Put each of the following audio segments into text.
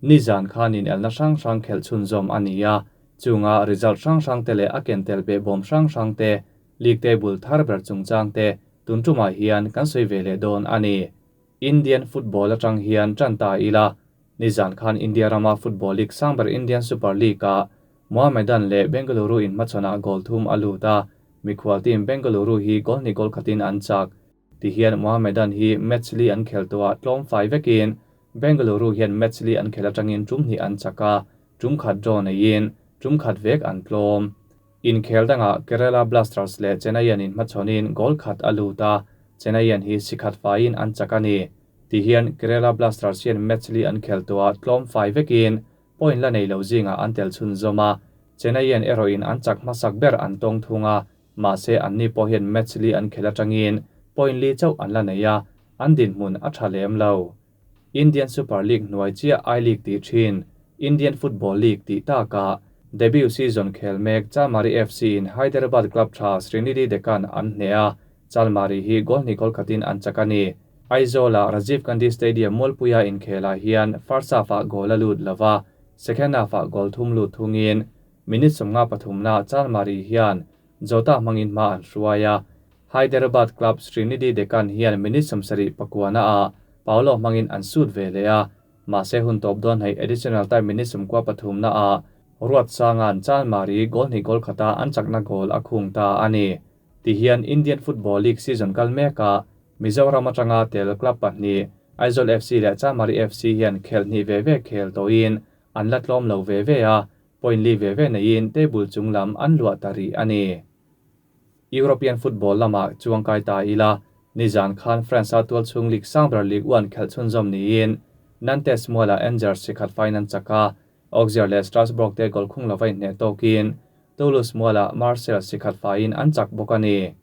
Nizan khan inelna hrang hrang khelh chhunzawm a ni a, chunga result hrang hrang te leh a ken tel behbawm hrang hrang te, league table thar ber chungchang te tun tumah hian kan sawi ve leh dawn a ni. Indian football atang hian tan ta ila, nizan khan India rama football league sang ber Indian Super League-ah Mohammedan leh Bengaluru inhmachhawnah goal thum a lut a, mikhual team Bengaluru hi goal hnih goal khatin an chak. Tihian Mohammedan hi match li an khel tawhah tlawm fai vekin Bengaluru hian match li an khel atangin tum hnih an chak a, tum khat draw neiin tum khat vek an tlawm. Inkhel dangah Kerala Blasters leh Chennaiyin inhmachhawnin goal khat a lut a, Chennaiyin hi si khat faiin an chak a ni. Tihian Kerala Blasters hian match li an khel tawhah tlawm fai vekin point la nei lo zingah an tel chhunzawm a, Chennaiyin erawhin an chak hmasak ber an tawng thung a, mahse anni pawh hian match li an khel atangin point li chauh an la nei a, an dinhmun a tha lem lo. Indian Super League hnuai chiah I-League tih thin, Indian Football League tih takah debut season khel mek Chalmari FC in Hyderabad club tha Srinidhi Deccan an hneh a, Chalmari hi goal hnih goal khatin an chak a ni. Aizawl-a Rajiv Gandhi Stadium mualpuia inkhelah hian first half-ah goal a lut lova, second half-ah goal thum lut thungin minute 53na Chalmari hian Jota hmangin hma an hruai a. Hyderabad club Srinidhi Deccan hian minute 79-ah Paulo hmangin an sut ve leh a, mahse hun tawp dawn hei additional time minute 93-ah Ruatsanga'n Chalmari goal hnih goal khata an chakna goal a khung ta a ni. Tihian Indian Football League season kal mekah Mizoram atanga tel club pahnih Aizawl FC leh Chalmari FC hian khel hnih ve ve khel tawhin an la tlawm lo ve ve a, point li ve ve neiin table chung lam an luah ta rih a ni. European football lamah chuang kai ta ila, nizan khan France-a tualchhung league sang ber Ligue 1 khelh chhunzawm niin Nantes mualah Angers sikhat faiin an chak a, Auxerre leh Strasbourg te goal khung lova inhneh tawkin Toulouse mualah Marseille sikhat faiin an chak bawk a ni.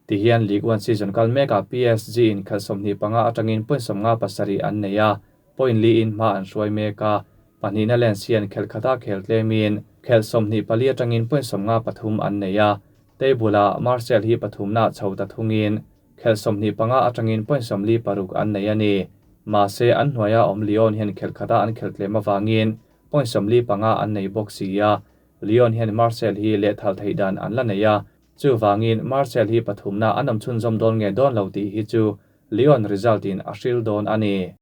Tihian Ligue 1 season kal mekah PSG in khelh 25 atangin point 57 an nei a, point li in hma an hruai mek a, pahnihna Lens hian khelh khata khel tlemin khelh 24 atangin point 53 an nei a, table-ah Marseille hi pathumna chho ta thungin khelh 25 atangin point 46 an nei a ni. Mahse an hnuaia awm Lyon hian khelh khata an khelh tlem awangin point 45 an nei bawk si a, Lyon hian Marseille hi lehthal theih dan an la nei a, chuwangin Marseille hi pathumna an awm chhunzawm dawn nge dawn lo tih hi chu Lyon result in a hril dawn a ni.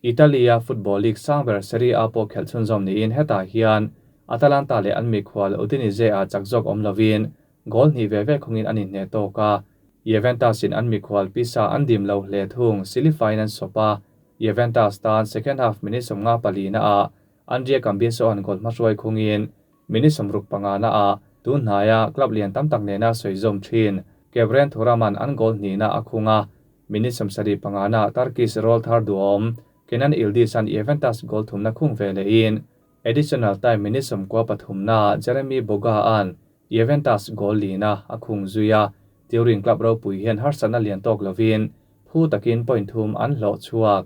Italy-a football league sang ber Serie A pawh khelh chhunzawm niin hetah hian Atalanta leh an mikhual Udinese-ah chak zawk awm lovin goal hnih ve ve khungin an inhneh tawk a. Juventus in an mikhual Pisa an dim lo hle thung silifain an sawp a. Juventus tan second half minute 54-ah Andrea Cambiaso an goal hmahruai khungin minute 65-ah tun hnaia club lian tam tak nena sawi zawm thin Khephren Thuram-a'n an goal hnihna a khung a, minute 75-ah Turkish roll thar duhawm Kenan Yildiz-a'n Juventus goal thumna khung ve lehin additional time minute 93-ah Jeremy Boga-a'n Juventus goal lina a khung zui a, Turin club ropui hian harsatna lian tawk lovin phu takin point thum an hlawh chhuak.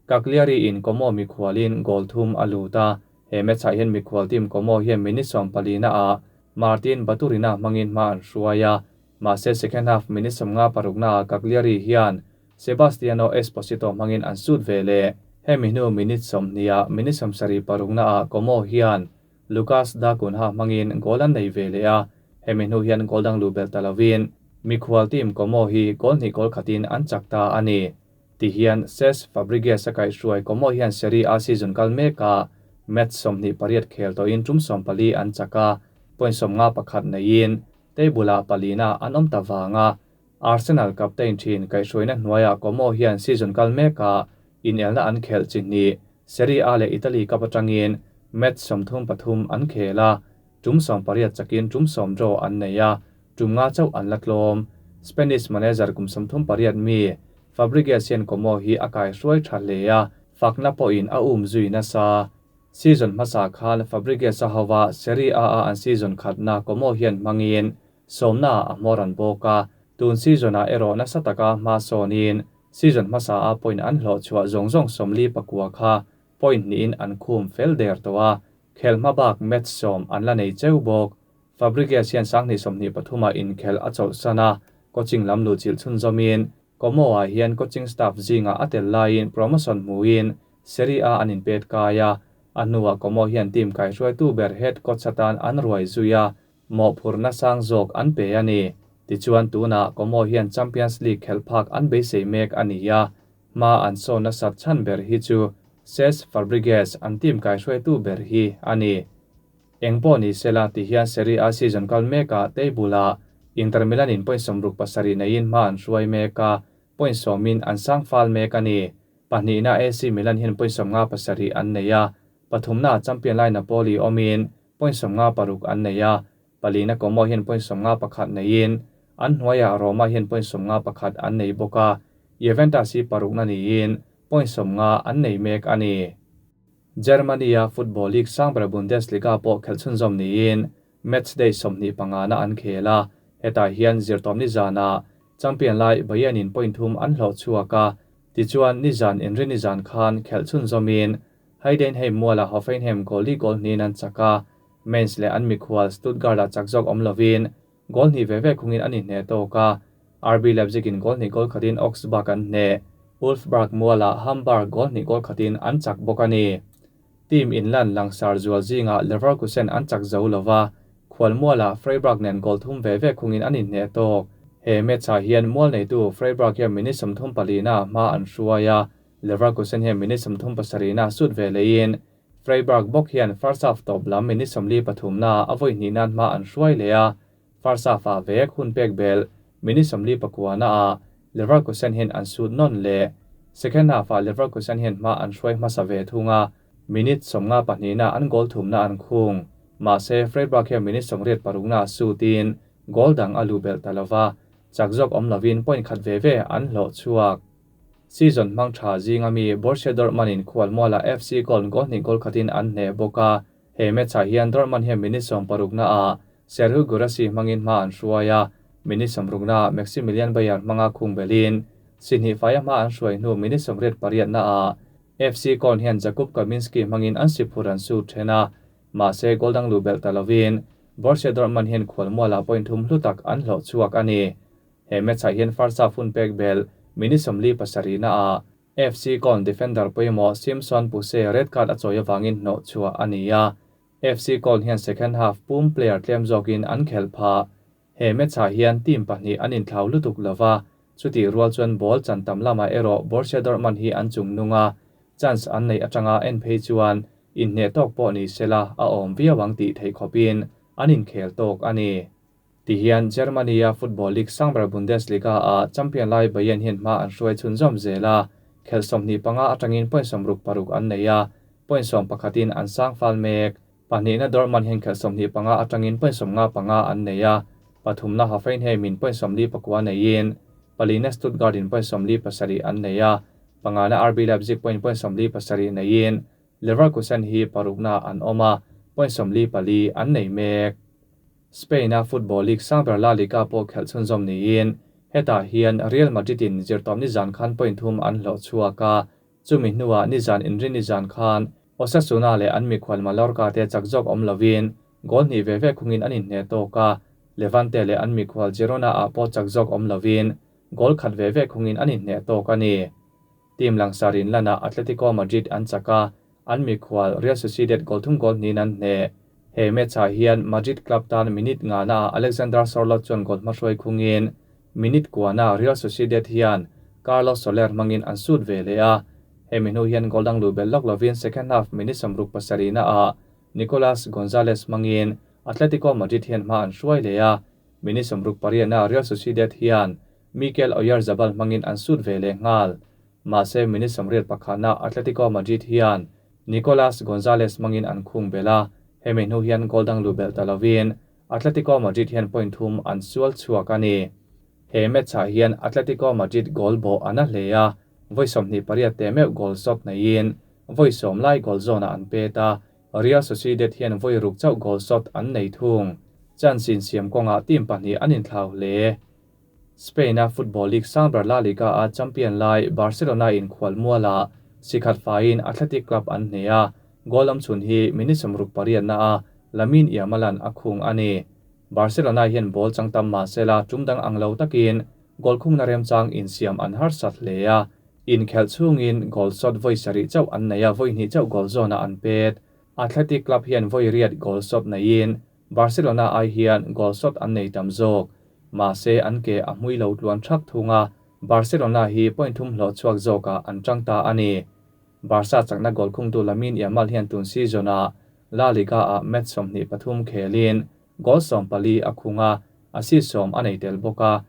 Cagliari in Como mikhualin goal thum a lut a, he match-ah hian mikhual team Como hian minute 14-ah Martin Baturina hmangin hma an hruai a, mahse second half minute 56-ah Cagliari hian Sebastiano Esposito hmangin an sut ve leh. Hemi hnu minute 20-ah minute 76-ah Como hian Lucas Da Cunha hmangin goal an nei ve leh a, hemi hnu hian goal dang lu bel ta lovin mikhual team Como hi goal hnih goal khatin an chak ta a ni. Tihian Cesc Fabregas a kaihhruai Como hian Serie A season kal mekah match 28 khel tawhin tum 14 an chak a, point 51 neiin table-ah palina an awm ta wanga. Arsenal captain thin kaihhruaina hnuaiah Como hian season kal mekah inelna an khelh chi hnih Serie A leh Italy Cup atangin match 33 an khel a, tum 18 chakin tum 10 draw an nei a, tum nga chauh an la tlawm. Spanish manager kum 38 mi Fabregas hian Como hi a kaihhruai tha hle a, fakna pawhin a um zui nasa. Season hmasa khan Fabregas a hawa Serie A a an season khatna Como hian hmangin sawmna a hmawr an bawk a, tun season-ah erawh nasa taka hma sawnin season hmasa a point an hlawh chhuah zawng zawng 49 kha point hnihin an khum fel der tawh a, khel hma bak match 10 an la nei cheu bawk. Fabregas hian 2023-ah inkhel a chawlh san a, coaching lam luh chilh chhunzawmin Como-ah hian coaching staff zingah a tel laiin promotion hmuin Serie A an inpet kai a, a hnuah Como hian team kaihruaitu ber head coach atan an ruai zui a, mawhphurhna sang zawk an pe a ni. Tichuan tunah Como hian Champions League khelh phak an beisei mek a ni a, hma an sawn nasat chhan ber hi chu Cesc Fabregas an team kaihruaitu ber hi a ni. Eng pawh ni sela ti hian Serie A season kal mekah table-ah Inter Milan in point 67 neiin hma an hruai mek a, point sawmin an sang fal mek a ni. Pahnihna AC Milan hian point 57 an nei a, pathumnaah champion lai Napoli awmin point 56 an nei a, palina Como hian point 51 neiin an hnuaiah Roma hian point 51 an nei bawk a, Juventus hi parukna niin point 50 an nei mek a ni. Germany-a football league sang ber Bundesliga pawh khelh chhunzawm niin match day 25 na an khel a, hetah hian zirtawm nizanah champion lai Bayern in point thum an hlawh chhuak a, tichuan nizan inri nizan khan khelh chhunzawmin Heidenheim mualah Hoffenheim goal li goal hnihin an chak a, Mainz leh an mikhual Stuttgart-ah chak zawk awm lovin goal hnih ve ve khungin an inhneh tawk a, RB Leipzig in goal hnih goal khatin Augsburg an hneh. Wolfsburg mualah Hamburg goal hnih goal khatin an chak bawk a ni. Team inlan langsar zual zingah Leverkusen an chak zo lova, khual mualah Freiburg nen goal thum ve ve khungin an inhneh tawk. He match-ah hian mual neitu Freiburg hian minute 34 na hma an hruai a, Leverkusen hian minute 37 na sut ve leiin Freiburg bawk hian first half tawp lam minute 43 na a vawi hnih nan hma an hruai leh a, first half-ah vek hun pek bel minute 49 na a Leverkusen hian an sut nawn leh. Second half-ah Leverkusen hian hma an hruai hmasa ve thung a, minute 52 na an goal thum na an khung. Mahse Freiburg hian minute 86 na sutin goal dang a lu bel ta lova, chak zawk awm lovin point khat ve ve an hlawh chhuak. Season hmang tha zinga mi Borussia Dortmund in khual mualah FC Köln goal hnih goal khatin an hneh bawk a, he match-ah hian Dortmund hian minute 60 na a Serhou Guirassy hmangin hma an hruai a, minute 60 na Maximilian Beier hmanga khung belin si hnih faia hma an hruai hnu minute 88 na a FC Köln hian Jakub Kaminski hmangin an si phur an su then a, mahse goal dang lu bel ta lovin Borussia Dortmund hian khual mualah point thum hlu tak an hlawh chhuak a ni. He match-ah hian first half hun pek bel minute 47 na a FC Köln defender pawimawh Simson Puse red card a chawi awangin hnawh chhuah a ni a. FC Köln hian second half pum player tlem zawkin an khelh phah. He match-ah hian team pahnih an inthlau lutuk lova, chuti rual chuan ball chan tam lamah erawh Borussia Dortmund hi an chung nung a, chance an nei atanga en phei chuan inhneh tawk pawh ni sela a awm viau ang tih theih khawpin an inkhel tawk a ni. Tihian Germany-a football league sang ber Bundesliga a champion lai Bayern hian hma an hruai chhunzawm zel a, khelh 25 atangin point 66 an nei a, point 11 in an sang fal mek. Pahnihna Dortmund hian khelh 25 atangin point 55 an nei a, pathumna Hoffenheim in point 49 neiin palina Stuttgart in point 47 an nei a, pangana RB Leipzig point 47 neiin Leverkusen hi parukna an awm a, point 44 an nei mek. Spain-a football league sang ber La Liga pawh khelh chhunzawm niin hetah hian Real Madrid in zirtawp nizan khan point thum an hlawh chhuak a, chumi hnuah nizan inri nizan khan Osasuna leh an mikhual Mallorca te chak zawk awm lovin goal hnih ve ve khungin an inhneh tawk a, Levante leh an mikhual Girona ah pawh chak zawk awm lovin goal khat ve ve khungin an inhneh tawk a ni. Team langsar in lanah Atletico Madrid an chak a, an mikhual Real Sociedad goal thum goal hnihin an hneh. He match-ah hian Madrid club tan minute nga na Alexander Sorloth chuan goal hmahruai khungin minute kua na Real Sociedad hian Carlos Soler hmangin an sut ve leh a. Hemi hnu hian goal dang lu bel lawk lovin second half minute 67 na a Nicolas Gonzalez hmangin Atletico Madrid hian hma an hruai leh a, minute 68 na Real Sociedad hian Mikel Oyarzabal hmangin an sut ve leh nghal. Mahse minute 81 na Atletico Madrid hian Nicolas Gonzalez hmangin an khung bel a, hemi hnu hian goal dang lu bel ta lovin Atletico Madrid hian point thum an sual chhuak a ni. He match-ah hian Atletico Madrid goal bawh an a hle a, vawi 28 te meuh goal shot neiin vawi 10 lai goal zone-ah an pet a, Real Sociedad hian vawi ruk chauh goal shot an nei thung. Chance in siam kawngah team pahnih an inthlau hle. Spain-a football league sang ber La Liga a champion lai Barcelona in khual mualah sikhat faiin Athletic Club an hneh a, goal am chhun hi minute 68 na a Lamine Yamal-an a khung a ni. Barcelona hian ball chang tam mahsela tum dang ang lo takin goal khungna remchang insiam an harsat hle a. Inkhelh chhungin goal sawt vawi sarih chauh an nei a, vawi hnih chauh goal zawnah an pet. Athletic Club hian vawi riat goal sawt neiin Barcelona ai hian goal sawt an nei tam zawk. Mahse an ke a hmui lo tluan thak thung a, Barcelona hi point thum hlawh chhuak zawkah an tang ta a ni. Barca chakna goal khungtu Lamine Yamal hian tun season-ah La Liga-ah match 23 khelin goal 14 a khung a, assist 10 a nei tel bawk a.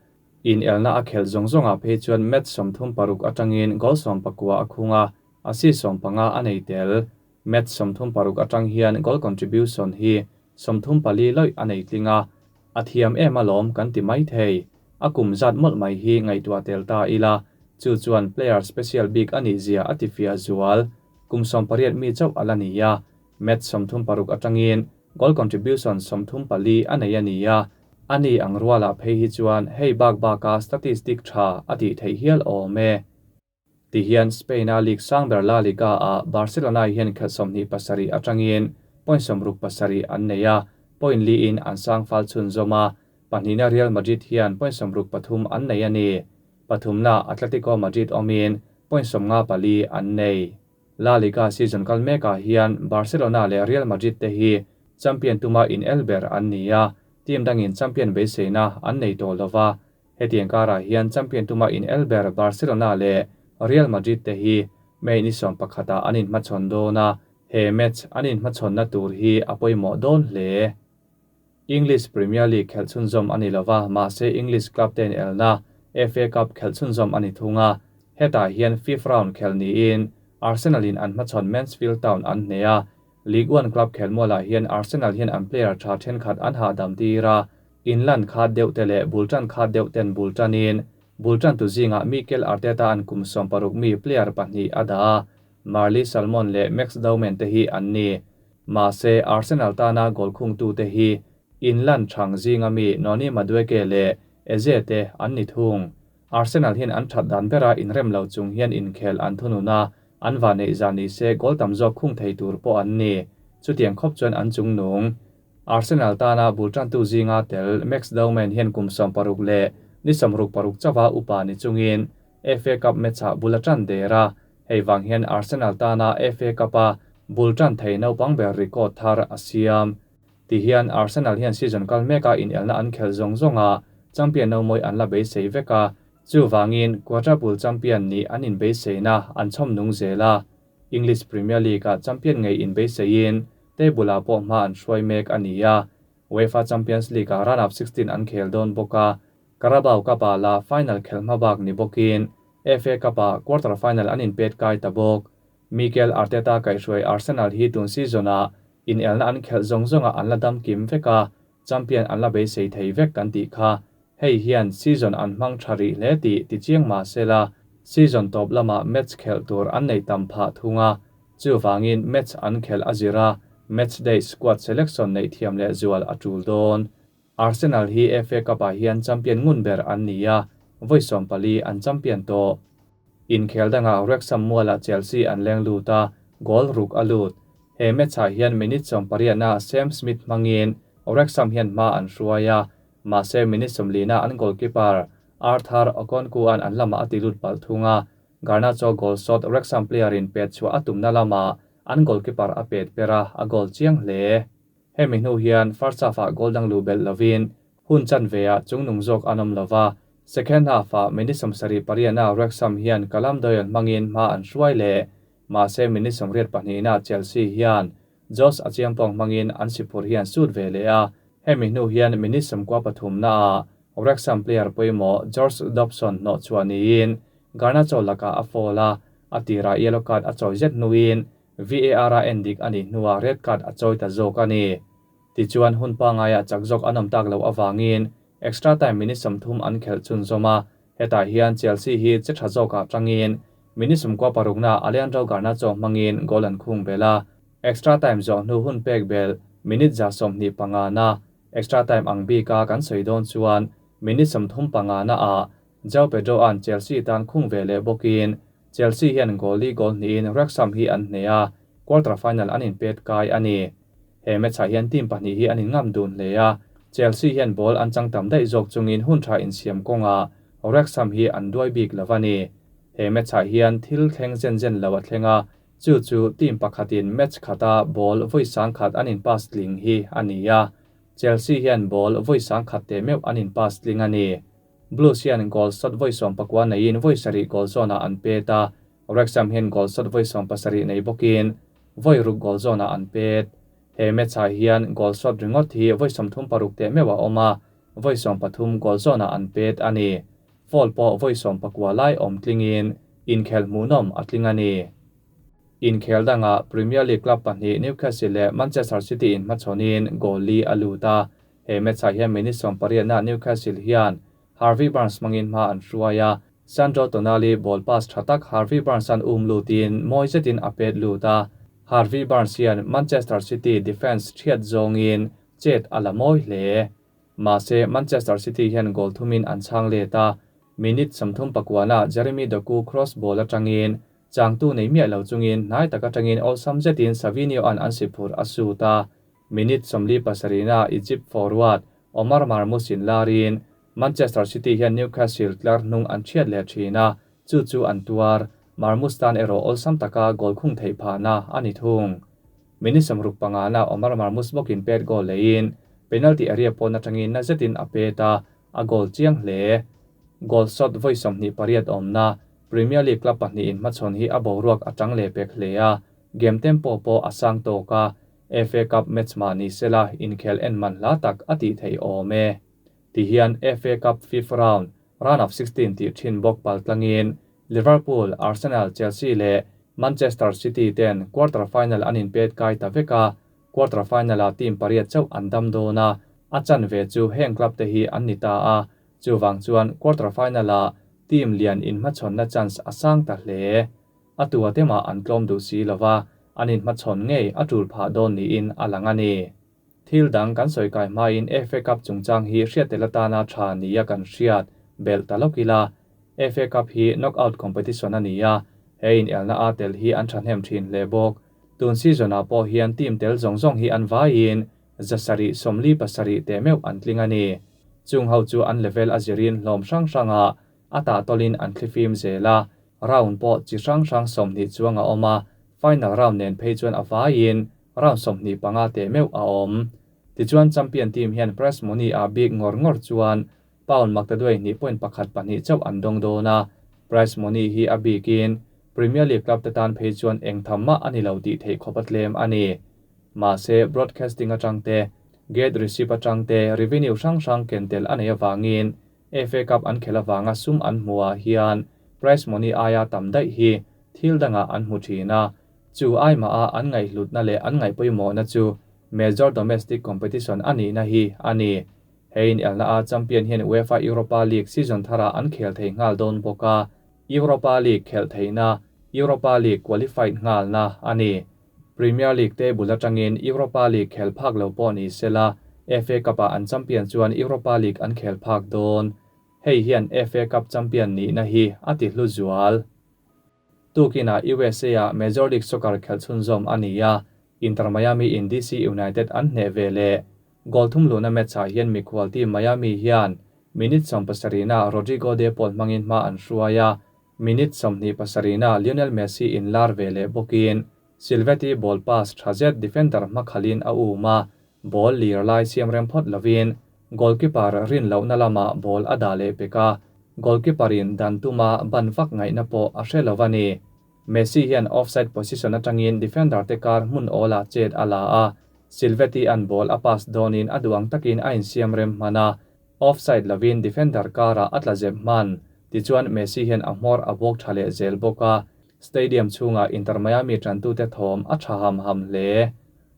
Inelna a khelh zawng zawngah phei chuan match 36 atangin goal 19 a khung a, assist 15 a nei tel. Match 36 atang hian goal contribution hi 34 lawih a nei tling a, a thiam em alawm kan ti mai thei. A kum zat mawlh mai hi ngaihtuah tel ta ila, chu chuan player special bik a nih zia a ti fiah zual. Kum 18 mi chauh a la ni a, match 36 atangin goal contribution 34 a nei a ni a, ani ang rualah phei hi chuan hei bak baka statistic tha a tih theih hial awm e. Tihian Spain-a league sang ber La Liga-ah Barcelona hian khelh 27 atangin point 67 an nei a, point liin an sang fal chhunzawm a, pahnihna Real Madrid hian point 63 an nei a ni. Pathumna Atletico Madrid awmin point 54 an nei. La Liga season kal mekah hian Barcelona leh Real Madrid te hi champion tuma in el ber an ni a, team dangin champion beiseina an nei tawh lova. Hetiang karah hian champion tuma in el ber Barcelona leh Real Madrid te hi May ni 11ah an inhmachhawn dawn a, he match an inhmachhawnna tur hi a pawimawh dawn hle. English Premier League khelh chhunzawm a ni lova, mahse English club ten elna FA Cup khelh chhunzawm a ni thung a. Hetah hian fifth round khelh niin Arsenal in an hmachhawn Mansfield Town an hne a, League One club khelmualah hian Arsenal hian an player tha thenkhat an hahdam tir a, inlan khat deuh te leh bultan khat deuh ten bultanin bultan tu zingah Mikel Arteta an kum 60 mi player pahnih a dah a, Marley Salmon leh Max Dowman te hi an ni. Mahse Arsenal tana goal khung tu te hi inlan thang zinga mi Noni Madueke leh Eze te an ni thung. Arsenal hian an that dan bera inrem lo chung hian inkhel an thununa an va nei zan ni se goal tam zawk khung thei tur pawh an ni. Chutiang khawp chuan an chung nung. Arsenal tana bultan tu zinga tel Max Dowman hian kum 60 leh ni 66 chawa upa ni chungin FA Cup match-ah bula tan dera hei wang hian Arsenal tana FA Cup-a bultan thei naupang ber record thar a siam. Ti hian Arsenal hian season kal meka in elna an khel zawng zawnga champion no moi an la beisei veka chu wangin quadruple champion ni an in beiseina an chhom nung zela. English Premier League-a champion ngei in beiseiin table ah pawh hma an hruai mek a ni a. UEFA Champions League-a round of 16 an khel dawn bawk a, Carabao Cup-a la final khel hma bak ni bawkin FA Cup-a quarter final an inpet kai ta bawk. Mikel Arteta kaihhruai Arsenal hi tun season-ah in elna an khelh zawng zawnga an la dam kim vek a, champion an la beisei thei vek kan tih kha. Hei hian season an hmang tha rih hle tih tichiang mah sela, season tawp lama match khelh tur an nei tam phah thung a, chu wangin match an khelh a zira match day squad selection nei thiam leh zual a tul dawn. Arsenal hi FA Cup-ah hian champion ngun ber an ni a, vawi 14 an champion tawh. Inkhel dangah Wrexham mualah Chelsea an leng lut a, goal ruk a lut. He match-ah hian minute 80 na Sam Smith hmangin Wrexham hian hma an hruai a, mahse minute 40 na an goalkeeper Arthur Okonkwo an an lama a ti lut palh thung a, Garnacho goal shot Wrexham player in pet chhuah a tumna lama an goalkeeper a pet pera a goal chiang hle. Hemi hnu hian first half-ah goal dang lu belh lovin hun chan veah chungnung zawk an awm lova, second half-ah minute 78 na Wrexham hian Callum Doyle hmangin hma an hruai leh, mahse minute 82 na Chelsea hian Josh Acheampong hmangin an sipur hian shoot ve leh a, hemi hnu hian minute 93 na Wrexham player pawimawh George Dobson hnawh chhuah niin Garnacho lakah a foul a, a tirah yellow card a chawi zet hnuin VAR a endik ani hnuah red card a chawi ta zawk a ni. Tichuan hun pangaia chak zawk an awm tak lo awangin extra time minute 30 an khelh chhun zawm a, hetah hian Chelsea hi che tha zawkah tangin minute 16 na Alejandro Garnacho hmangin goal an khung bel a, extra time zawh hnu hun pek bel minute 25 na extra time ang bika kan sawi dawn chuan minute 35 na a João Pedro an Chelsea tan khung ve leh bawkin Chelsea hian goal li goal hnihin Wrexham hi an hne a, quarter final an inpet kai a ni. He match-ah hian team pahnih hi an inngam dun hle a, Chelsea hian ball an chang tam daih zawk chungin hun tha insiam kawnga Wrexham hi an duai bik lo a ni. He match-ah hian thil thleng zen zen lo a thleng a, chu chu team pakhatin match khata ball vawi sangkhat an in pass tling hi a ni a. Chelsea hian ball vawi sangkhat teh meuh an in pass tling a ni. Blues hian goal shot vawi 19 neiin vawi sarih goal zawnah an pet a, Wrexham hian goal shot vawi 17 nei bawkin vawi ruk goal zawnah an pet. He match-ah hian goal shot ringawt hi vawi 36 teh meuh a awm a, vawi 13 goal zawnah an pet a ni. Foul pawh vawi 19 lai awm tlingin inkhel hmuhnawm a tling a ni. Inkhel dangah Premier League club pahnih Newcastle leh Manchester City in hmachhawnin goal li a lut a. He match-ah hian minute 18-ah Newcastle hian Harvey Barnes hmangin hma an hruai a. Sandro Tonali ball pass tha tak Harvey Barnes an um lutin mawi zetin a pet lut a. Harvey Barnes hian Manchester City defence thiat zawngin chet a la mawi hle. Mahse Manchester City hian goal thumin an chhang let a. Minute 39-ah Jeremy Doku cross ball atangin changtu nei miah lo chungin hnai tak atangin awlsam zetin Savinho an an siphur a sut a. Minute 47-ah Egypt forward Omar Marmoush in larin Manchester City hian Newcastle tlar hnung an thiat leh thin a, chu chu an tuar. Marmoush tan erawh awlsam taka goal khung theih phahna a ni thung. Minute 65-ah Omar Marmoush bawkin pet goal leiin penalty area pawn atangin na zetin a pet a, a goal chiang hle. Goal shot vawi 28 awmna Premier League club pahnih in hmachhawn hi a boruak atang leh pek hle a, game tempo pawh a sang tawk a, FA Cup match mah ni sela inkhel en man hla tak a tih theih awm e. Ti hian FA Cup fifth round, round of 16 tih thin bawk paltlangin Liverpool, Arsenal, Chelsea leh Manchester City ten quarter final an inpet kai ta vek a, quarter final-a team pariat chauh an dam dawn a, a chan ve chu heng club te hi an ni ta a, chuwang chuan quarter final-a team lian in hmachhawnna chance a sang ta hle. A tua tema an tlawm duh si lova, an in hmachhawn ngei a tul phah dawn niin a lang a ni. Thil dang kan sawi kai hmain FA Cup chungchang hi hriat tel atana tha nia kan hriat belh ta lawk ila. FA Cup hi knockout competition a ni a, he in elna a tel hi an thahnem thin hle bawk. Tun season-ah pawh hian team tel zawng zawng hi an vaiin 747 teh meuh an tling a ni. Chung ho chu an level a zirin hlawm hrang hranga a tah tawlin an thlifim zel a, round pawh chi hrang hrang 20 chuang a awm a, final round nen phei chuan a vaiin round 25 teh meuh a awm. Tichuan champion team hian prize money a bik ngawr ngawr chuan pound maktaduai hnih point pakhat pahnih chauh an dawng dawn a, prize money hi a bikin Premier League club te tan phei chuan eng tham mah a ni lo tih theih khawp a tlem a ni. Mahse broadcasting atang te, gate receipt atang te, revenue hrang hrang ken tel a nei awangin FA Cup an khel awanga sum an hmuah hian prize money aia tam daih hi thil dangah an hmu thin a, chu ai ma a an ngaihhlutna leh an ngaihpawimawhna chu major domestic competition a nihna hi a ni. Hein elna a champion hian UEFA Europa League season thara an khel thei ngal dawn bawk a, Europa League khel theihna Europa League qualified ngal na a ni. Premier League table atangin Europa League khel phak lo pawh ni sela, FA Cup a an champion chuan Europa League an khel phak dawn. Hei hian FA Cup champion ni na hi a ti hlu zual. Tukina USA a Major League Soccer khel chhunzawm a ni a, Inter Miami in DC United an hne ve le. Goal thum luna match ah hian mikhual team Miami hian minute 70-ah Rodrigo De Paul hmangin hma an hruai a, minute 27-ah Lionel Messi in lar ve leh bawkin Silvetti ball pass tha zet defender hmakhalin a um a, ball lir lai siam rem phawt lovin goalkeeper rin lohna lama ball a dah leh pek a, goalkeeper in dan tuma ban vak ngaihna pawh a hre lo a ni. Messi hian offside position atangin defender te kar hmun awla chet a la a, Silvetti an ball a pass dawnin a duang takin a insiam rem hman a, offside lovin defender kara a tla zep hman. Tichuan Messi hian a hmawr a bawk tha leh zel bawk a, stadium chhunga Inter Miami tantute thawm a tha ham ham hle.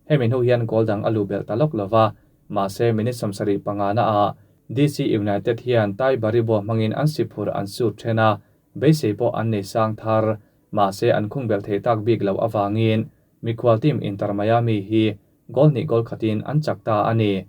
Hemi hnu hian goal dang a lu belh ta lawk lova, mahse minute 75 na a DC United hian Tai Baribo hmangin an siphur an sut then a, beisei pawh an nei sang thar, mahse an khung belh thei tak bik lo awangin mikhual team Inter Miami hi goal hnih goal khatin an chak ta a ni.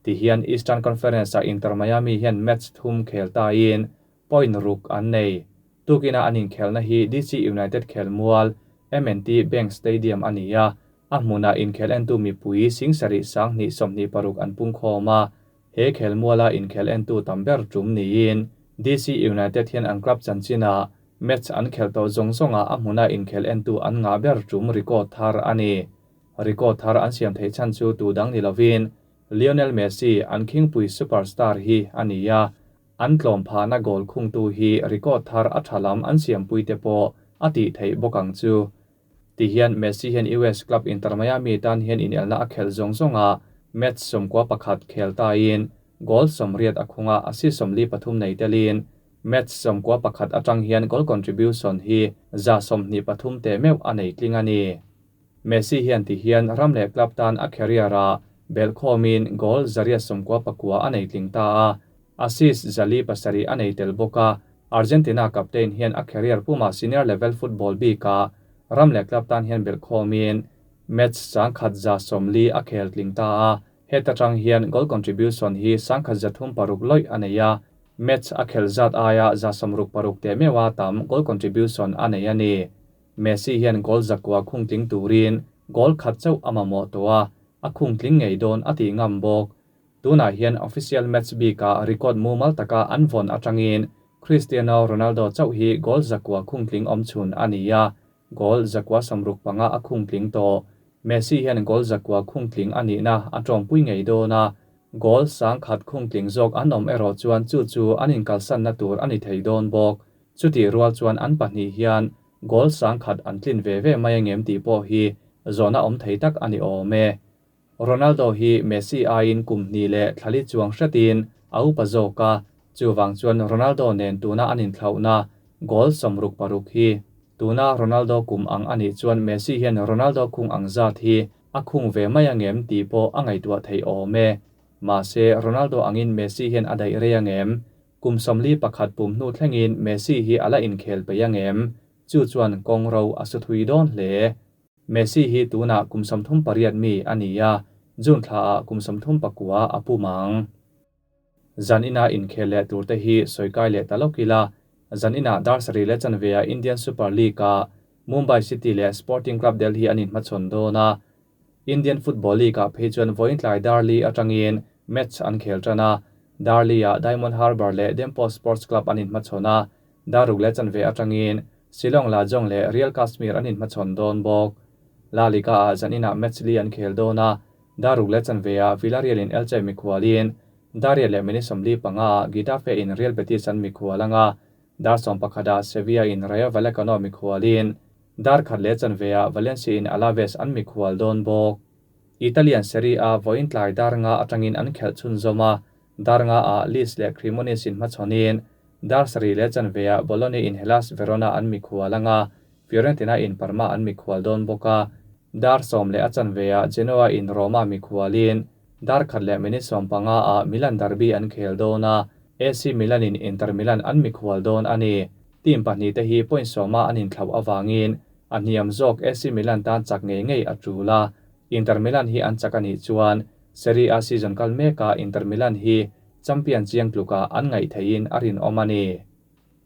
Ti hian Eastern Conference a Inter Miami hian match thum khel ta in point ruk an nei. Tukina an inkhelna hi DC United khel mual M&T Bank Stadium a ni a, a hmuna inkhel entu mipui singsarih sanghnih 26 an pung khawm a, he khel muala inkhel entu tam ber tum niin DC United hian an club chanchina Match an khelh tawh zawng zawngah a hmuna inkhel entu an ngah ber tum record thar a ni. Record thar an siam theih chhan chu tu dang ni lovin Lionel Messi an khingpui superstar hi a ni a, an tlawm phahna goal khungtu hi record thar a tha lam an siampui te pawh a tih theih bawk ang chu. Ti hian Messi hian US club Inter Miami tan hian inelna a khelh zawng zawngah match 11 khel tain goal 80 a khunga assist 43 nei telin match 91 atang hian goal contribution hi 123 te meuh a nei tling a ni. Messi hian ti hian ram leh club tan a career a belkhomin goal 199 a nei tling ta a, assist 407 a nei tel bawk a. Argentina captain hian a career puma senior level football bika ram leh club tan hian belkhomin match 140 a khel tling ta a, heta tang hian goal contribution hi 136 loi a nei a, match a khel zat aia 166 te mewa tam goal contribution a nei a ni. Messi hian goal 9 khung tling turin goal khat chauh a mamawh tawh a, a khung tling ngei dawn a tih ngam bawk. Tunah hian official match bika record mumal taka an vawn atangin Cristiano Ronaldo chauh hi goal 9 khung tling awm chhun a ni a, goal 965 a khung tling tawh. Messi hian goal 9 khung tling a nihna a tawmpui ngei dawn a, goal 100 khung tling zawk an awm erawh chuan chu chu an inkalsanna tur a ni thei dawn bawk. Chuti rual chuan an pahnih hian goal 100 an tlin ve ve mai angem tih pawh hi zawhna awm thei tak a ni awm e. Ronaldo hi Messi aiin kum hnih leh thlali chuang hretin a upa zawk a, chuwang chuan Ronaldo nen tuna an inthlauhna goal 66 hi tuna Ronaldo kum ang ani chuan Messi hian Ronaldo khung ang zat hi a khung ve mai angem tih pawh a ngaihtuah thei awm e. Mahse Ronaldo angin Messi hian a daih rei angem, kum 41 pum hnu thlengin Messi hi ala inkhel peih angem, chu chuan kawng ro a su thui dawn hle. Messi hi tuna kum 38 mi a ni a, June thla ah kum 39 a pumang. Zan ina inkhel leh turte hi sawikai leh talokila, zan ina dar sarih leh chanve a Indian Super League a Mumbai City leh Sporting Club Delhi an inhmachhawn dawn a. Indian Football League ah phei chuan vawiin tlai Darli atangin match an khel tan a, Darli ah Diamond Harbour leh Dempo Sports Club an inhmachhawn a, daruk leh chanve atangin Shillong Lajong leh Real Kashmir an inhmachhawn dawn bawk. La Liga ah zan ina match li an khel dawn a, daruk leh chanve ah Villarreal in Elche mikhualin, Daria leh minute 45 ah Getafe in Real Betis an mikhual anga, dar 11 ah Sevilla in Rayo Vallecano mikhualin, dar khat leh chanve ah Valencia in Alaves an mikhual dawn bawk. Italian Serie A vawiin tlai dar nga atangin an khelh chhun zawm a, dar nga ah Lecce leh Cremonese in hmachhawnin, dar sarih leh chanve ah Bologna in Hellas Verona an mikhual anga, Fiorentina in Parma an mikhual dawn bawk a, dar 10 leh a chanve ah Genoa in Roma mikhualin, dar khat leh minute 15 ah Milan derby an khel dawn a, AC Milan in Inter Milan an mikhual dawn a ni. Team pahnih te hi point 10 an inthlauh awangin a hniam zawk AC Milan tan chak ngei ngei a tul a, Inter Milan hi an chak ani chuan Serie A season kal meka Inter Milan hi champion chiang tluka an ngaih theiin a rin awm a ni.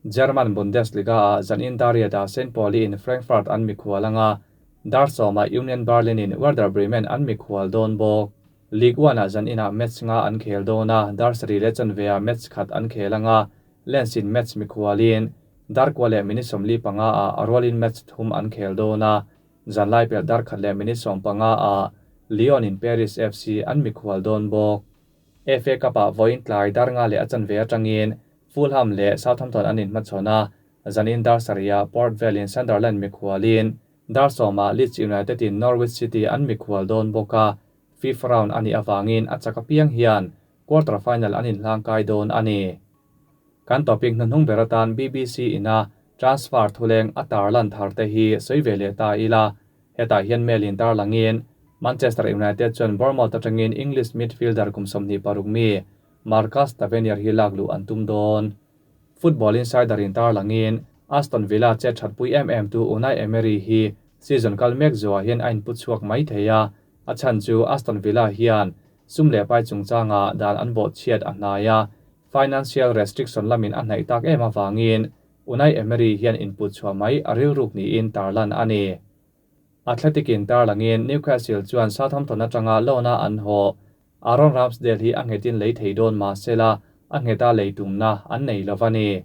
German Bundesliga a zan in Daria da St. Pauli in Frankfurt an mikhual anga, dar 10 ah Union Berlin in Werder Bremen an mikhual dawn bawk. League 1 ah zan ina match nga an khel dawn a, dar sarih leh chanve ah match khat an khel anga, Lens in match mikhualin, dar kua leh minute 45 ah Arwalin match thum an khel dawn a, zan lai pel dar khat leh minute 15 ah Lyon in Paris FC an mikhual dawn bawk. FA Cup ah vawiin tlai dar nga leh a chanve atangin Fulham leh Southampton an inhmachhawn a, zanin dar sarih ah Port Vale in Sunderland mikhualin, dar 10 ah Leeds United in Norwich City an mikhual dawn bawk a, fifth round ani awangin a chak apiang hian quarter final an inhlangkai dawn a ni. Kan topic hnuhnung ber atan BBC ina transfer thuleng a tarlan thar te hi sawi ve leh ta ila, hetah hian mail in tarlangin Manchester United chuan Bournemouth atangin English midfielder kum 26 mi Marcus Tavernier hi lak luh an tum dawn. Football Insider in tarlangin Aston Villa che thatpui em em tu Unai Emery hi season kal mek zuwa hian a input chhuak mai thei a, a chhan chu Aston Villa hian sum leh pai chungchanga dan an bawh chhiat a hnai a, financial restriction lamin a hnaih tak em awangin Unai Emery hian input chhuah mai a rilruk niin tarlan a ni. Athletic in tarlangin Newcastle chuan Southampton atanga loan-a an haw Aaron Ramsdale hi a nghetin lei thei dawn mahsela a ngheta lei tumna an nei lo a ni.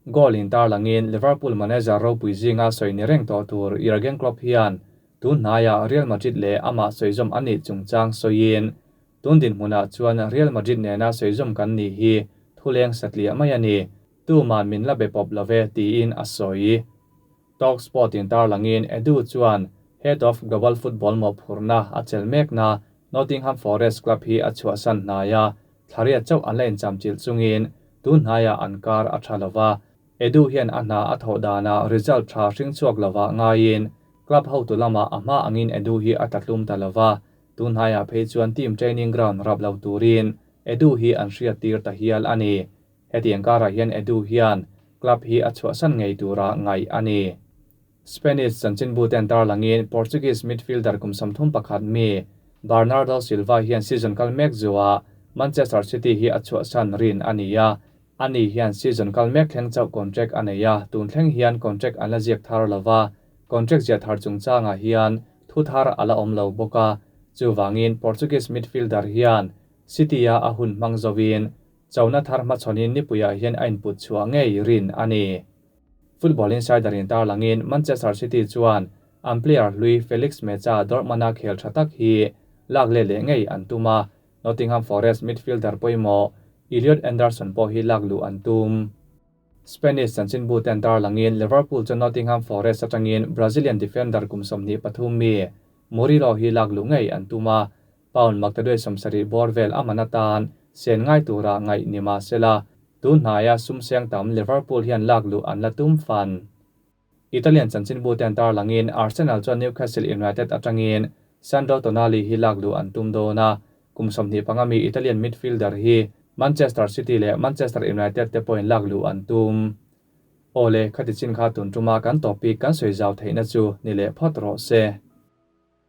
Goal in tarlangin Liverpool manager ropui zinga sawi ni reng tawh tur Jurgen Klopp hian tun hnaiah Real Madrid leh amah sawizawm a nih chungchang sawiin, Tun dinhmunah chuan Real Madrid nena sawizawm kan nih hi thuleng satliah mai a ni, tuman min la be pawp lo ve, tiin a sawi. Talksport in tarlangin Edu chuan Head of Global Football mawhphurhna a chelh mekna Nottingham Forest club hi a chhuahsan hnai a, thlariat chauh an la inchamchilh chungin tun hnaiah an kar a tha lova. Edu hian a hna a thawh danah result tha hring chhuak lovah ngaiin club hotu lamah a hma angin Edu hi a tlatlum ta lova, tun hnaiah phei chuan team training ground rap lo turin Edu hi an hriattir ta hial a ni. Hetiang karah hian Edu hian club hi a chhuahsan ngei tura ngaih a ni. Spanish chanchinbu ten tarlangin Portuguese midfielder kum 31 mi Bernardo Silva hian season kal mek zuah Manchester City hi a chhuahsan rin a ni a, ani hian season kal mek thleng chauh contract a nei a, tun thleng hian contract an la ziak thar lova, contract ziah thar chungchangah hian thu thar a la awm lo bawk a, chuvangin Portuguese midfielder hian City-a a hun hmang zovin chona thar hmachhawnin nipuiah hian a input chhuah ngei rin a ni. Football Insider in tarlangin Manchester City chuan an player hlui Felix Mecha Dortmund-a khel tha tak hi lak let leh ngei an tum a, Nottingham Forest midfielder pawimawh Elliot Anderson pawh hi lak luh an tum. Spanish chanchinbu ten tarlangin Liverpool chu Nottingham Forest atangin Brazilian defender kum 23 mi Murillo hi lak luh ngei an tum a, Pound maktaduai 70 bawr vel a man atan sen ngai tura ngaih ni mah sela, tun hnaia sum seng tam Liverpool hian lak luh an la tum fan. Italian chanchinbu ten tarlangin Arsenal chuan Newcastle United atangin Sandro Tonali hi lak luh an tum dawn a, kum 25 mi Italian midfielder hi Manchester City leh Manchester United te pawhin lak luh an tum. Awle, khati chin kha tun tuma kan topic kan sawi zau theihna chu ni leh phawt rawh se.